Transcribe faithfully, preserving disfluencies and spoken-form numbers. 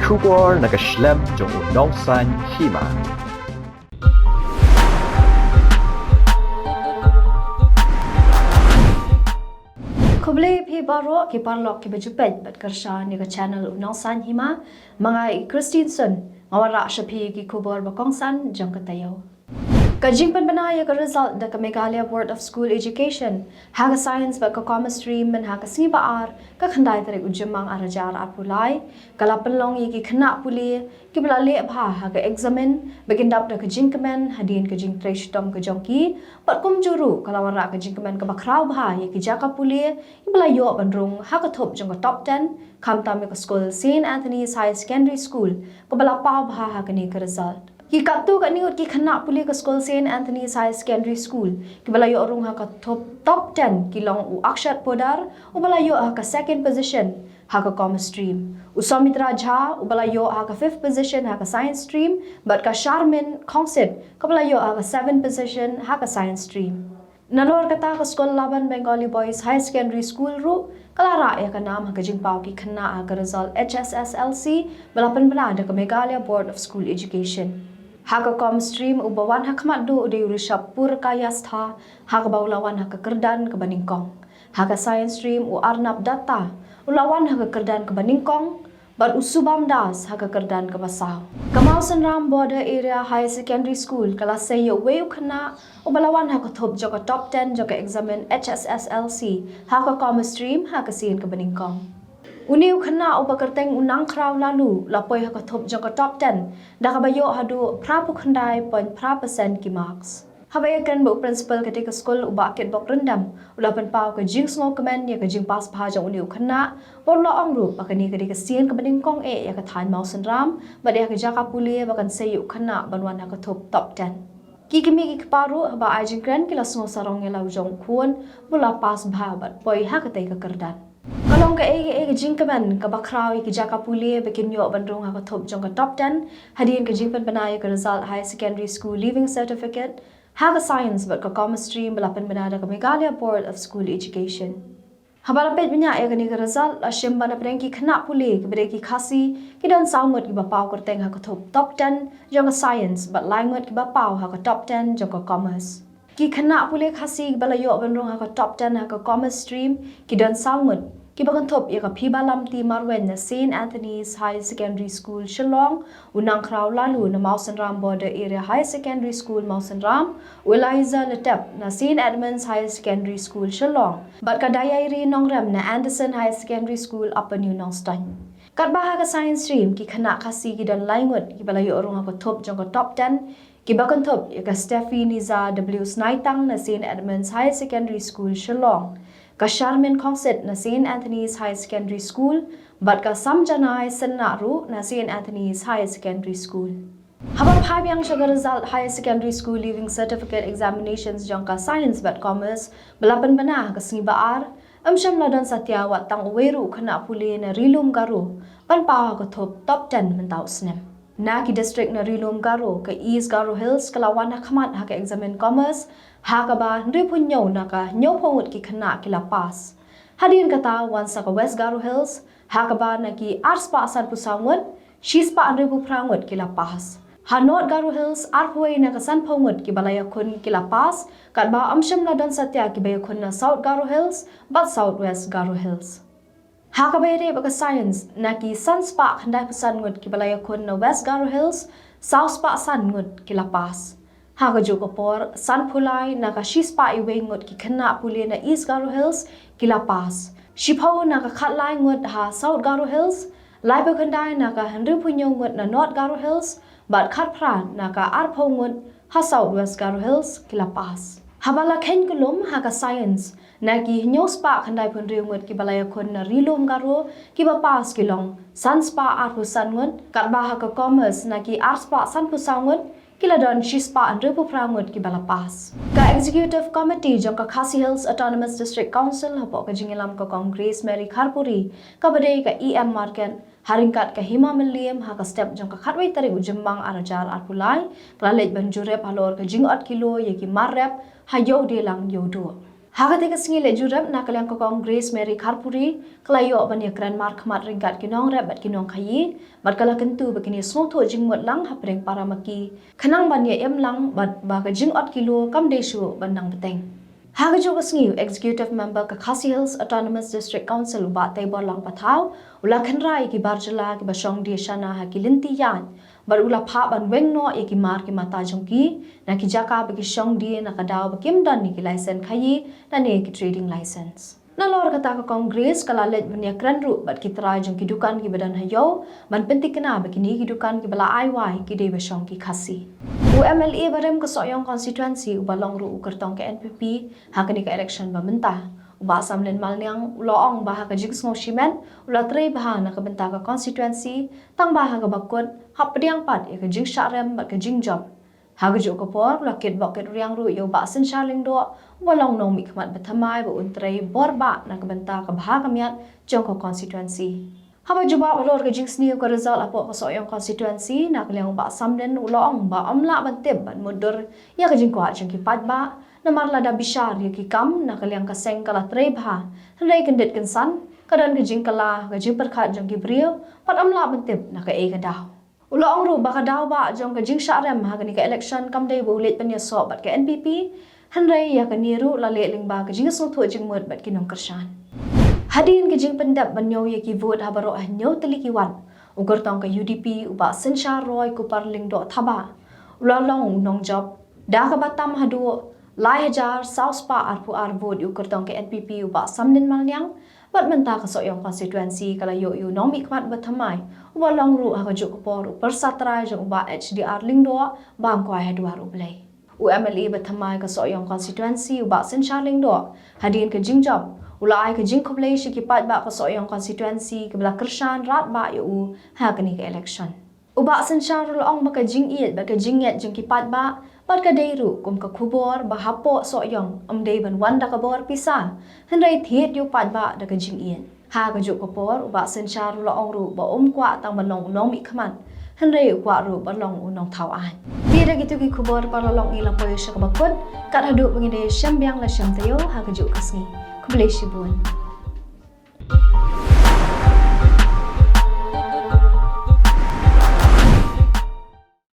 Khubor na ka shlem jong u Nongsaiñ Hima. Khublei phi baroh ki paralok kiba ju peit bad kyrshan ïa ka channel u Nongsaiñ Hima. Ma nga i Christine Sun, nga wanrah sha phi ki khubor ba kongsan jong ka taïew. Ka jingpynbna ïa ka result da ka Meghalaya Board of School Education ha ka Science bad ka Commerce stream mynha ka sngi ba ar, ka khyndai tarik u Jymmang ar hajar arphew lai, ka la pynlong ïa ki khynnah pule kiba la leh bha ha ka eksamin ba kin dap da ka jingkmen hadien ka jingtrei shitom ka jong ki, bad kumjuh ruh ka la wanrah ka jingkmen kaba khraw bha ïa ki jaka pule kiba la ïoh ban rung ha ka thup jong ka top ten, khamtam ïa ka skul Saint Anthony's Higher Secondary School kaba la paw bha ha kane ka result. Ki katto katne ngut ki khynnah pule ka skul Saint Anthony's Higher Secondary School kiba la ïoh rung ha ka top, top ten ki long u Akshat Poddar uba la ïoh ha ka second position ha ka Commerce stream, u Soumitra Jha uba la ïoh ha ka fifth position ha ka Science stream, bad ka Sharmin Khongsit kaba la ïoh ha ka seventh position ha ka Science stream. Nalor kata, ka skul Laban Bengali Boys Higher Secondary School ruh ka la rah ïa ka nam ha ka jingpaw ki khynnah ha ka result H S S L C ba la pynbna da ka Meghalaya Board of School Education. Ha ka Commerce stream, uba wan ha khmat duh u dei u Rishabh Purkayastha, ha kaba u la wan ha ka kyrdan kaba nyngkong. Ha ka Science stream, u Arnab Datta u la wan ha ka kyrdan kaba nyngkong, bad u Subham Das ha ka kyrdan kaba saw. Ka Mawsynram Border Area Higher Secondary School ka la sei ïa uwei u khynnah uba la wan ha ka thup jong ka top ten jong ka eksamin H S S L C ha ka Commerce stream ha ka sien kaba nyngkong. Une u khynnah uba kyrteng u Nangkhraw Lalu la poi ha ka thup jong ka top ten da kaba ïoh haduh phra phew khyndai point phra percent ki marks. Haba ïakren bad u principal katei ka skul, u Bah Kitbok Ryndem, u la pynpaw ka jingsngewkmen ïa ka jingpass bha jong une u khynnah, bad u la ong ruh ba kane ka dei ka sien kaba nyngkong eh ïa ka thaiñ Mawsynram bad ïa ka jaka pule ba kan sei ïa u khynnah ban wan ha ka thup top ten. Ki kmie ki kpa ruh haba ai jingkren ki la sngew sarong ïa la u jong u khun ba u la pass bha bad poi ha katei ka kyrdan. Ka long kaei kaei ka jingkmen kaba khraw ïa ki jaka pule ba kin ïoh ban rung ha ka thup jong ka top ten hadien ka jingpynbna ïa ka result Higher Secondary School Leaving Certificate ha ka Science bad ka Commerce stream ba la pynbna da ka Meghalaya Board of School Education. Haba la peit bniah ïa kane ka result, la shim ba napdeng ki khynnah pule kiba dei ki Khasi, ki don saw ngut kiba paw kyrteng ha ka thup top ten jong ka Science bad lai ngut kiba paw ha ka top ten jong ka Commerce. Ki khynnah pule Khasi kiba la ïoh ban rung ha ka top ten ha ka Commerce stream ki don saw ngut, kiba kynthup ïa ka Phiba Lamti Marwein na Saint Anthony's Higher Secondary School Shillong, u Nangkhraw Lalu na Mawsynram Border Area Higher Secondary School Mawsynram, u Eliza Letep na Saint Edmund's Higher Secondary School Shillong, bad ka Daiairi Nongrem na Anderson Higher Secondary School Upper New Nongstoiñ. Katba ha ka Science stream, ki khynnah Khasi ki don lai ngut kiba la ïoh rung ha ka thup jong ka top ten, kiba kynthup ïa ka Steffi Niza W Snaitang na Saint Edmund's Higher Secondary School Shillong, ka Sharmin Khongsit na Saint Anthony's Higher Secondary School, bad ka Samjanai Synnah ruh na Saint Anthony's Higher Secondary School. Haba phai biang sha ka result Higher Secondary School Leaving Certificate Examinations jong ka Science bad Commerce ba la pynbna ha ka sngi ba ar, ym shym la don satia wat tang uwei ruh u khynnah pule na Ri Lum Garo ban paw ha ka thup top ten mynta u snem. Na ki district na Ri Lum Garo, ka East Garo Hills ka la wan ha khmat ha ka eksamin Commerce, ha kaba hynriewphew hynñiew na ka hynñiewphew ngut ki khynnah ki la pass. Hadien kata wan sa ka West Garo Hills, ha kaba na ki arspah sanphew saw ngut, shispah hynriewphew phra ngut ki la pass. Ha North Garo Hills, arphew wei na ka sanphew ngut kiba la ïakhun ki la pass, katba ym shym la don satia kiba ïakhun na South Garo Hills bad South West Garo Hills. Ha kaba ïadei bad ka Science, na ki sanspah khyndaiphew san ngut kiba la ïakhun na West Garo Hills, sawspah san ngut ki la pass. Ha kajuh ka por, sanphew lai na ka shispah uwei ngut ki khynnah pule na East Garo Hills ki la pass. Shiphew na ka khatlai ngut ha South Garo Hills, laiphew khyndai na ka hynriewphew hynñiew ngut na North Garo Hills, bad khatphra na ka arphew ngut ha South West Garo Hills ki la pass. Haba la kheiñ kyllum ha ka Science, na ki hynñiewspah khyndaiphew hynriew ngut kiba la ïakhun na Ri Lum Garo kiba pass ki long sanspah arphew san ngut, katba ha ka Commerce na ki arspah sanphew saw ngut ki la don shispah hynriewphew phra ngut kiba la pass. Ka Executive Committee jong ka Khasi Hills Autonomous District Council hapoh ka jingïalam ka Kong Grace Mary Kharpuri, kaba dei ka E M Market, ha ryngkat ka Hima Mylliem ha ka step jong ka khatwei tarik u Jymmang ar hajar arphew lai, ka la leit ban jurip halor ka jingot kilo ïa ki mar rep ha Ïewdeilang Ïewduh. Ha kata ka sngi leit jurip na ka liang ka Kong Grace Mary Kharpuri ka la ïoh ban ïakren markhmat ryngkat ki nongrep bad ki nongkhaïi bad ka la kyntu ba kin ïa sngewthuh jingmut lang hapdeng para ma ki khnang ban ïa im lang bad ba ka jingot kilo kam dei shuh ban nang bteng. Ha kajuh ka sngi u Executive Member ka Khasi Hills Autonomous District Council u Bah Teiborlang Pathaw u la kynra ïa ki bar jylla kiba shong die shana ha ki lynti ïaid bad u la phah ban weng noh ïa ki mar ki mata jong ki na ki jaka ba ki shong die na ka daw ba kim don ïa ki license khaïi lane ki trading license. Nalor kata ka Kong Grace ka la leit ban ïakren ruh bad ki trai jong ki dukan kiba don ha ïew ban pynthikna ba kine ki dukan kiba la ai wai ki dei ba shong ki Khasi. U MLA barim ka Sohiong Constituency uba long ruh u kyrtong ka NPP ha kane ka election ba mynta, u Bah Samlin Malniang u la ong ba ha ka jingsngew shimet u la trei bha na ka bynta ka constituency tang ba ha kaba kut hap pdiang pat ïa ka jingshah rem bad ka jingjop. Ha kajuh ka por u la kitbok kitrwiang ruh ïa u Bah Synshar Lyngdoh uba long nongmihkhmat bathymmai ba un trei bor bha na ka bynta ka bha ka miat jong ka constituency. Haba jubab halor ka jingsniew ka result hapoh ka Sohiong Constituency, na ka liang u Bah Samlin u la ong ba ym lah ban tip bad mutdur ïa ka jingkwah jong ki paidbah namar lada bishar ïa ki kam na ka liang ka seng ka la trei bha, hynrei kyndit kynsan ka don ka jingkylla ka jingpyrkhat jong ki briew bad ym lah ban tip na kaei ka daw. U la ong ruh ba ka daw ba jong ka jingshah rem ha kane ka election kam dei ba u leit pynïasoh bad ka NPP, hynrei ïa kane ruh la leh lyngba ka jingsngewthuh jingmut bad ki nongkyrshan. Hadien ka jingpyndep ban ñiew ïa ki vote ha baroh hynñiew tylli ki ward, u kyrtong ka UDP u Bah Synshar Roy Kupar Lyngdoh Thabah u la long u nongjop da kaba tam haduh lai hajar saw spah arphew ar vote ïa u kyrtong ka NPP u Bah Samlin Malniang. Bad mynta ka Sohiong Constituency ka la ïoh ïa u nongmihkhmat bathymmai uba long ruh ha kajuh ka por u pyrsa trai jong u Bah HDR Lyngdoh ba ngkhwai ha dwar U Blei. U MLA bathymmai ka Sohiong Constituency u Bah Synshar Lyngdoh, hadien ka jingjop u la ai ka jingkhublei sha ki paidbah ka Sohiong Constituency kiba la kyrshan radbah ïa u ha kane ka election. U Bah Synshar u la ong ba ka jingïeit bad ka jingngeit jong ki paidbah bad ka dei ruh kum ka khubor ba hapoh Sohiong ym dei ban wan da ka bor pisa, hynrei thied ïa u paidbah da ka jingïeit. Ha kajuh ka por u Bah Synshar u la ong ruh ba um kwah tang ban long u nongmihkhmat, hynrei u kwah ruh ban long u nongthaw aiñ. Te da kito ki khubor paralok ngi la poi sha kaba kut, kat haduh ba ngin ïashem biang la shem taïew ha kajuh ka sngi. Khublei shibun.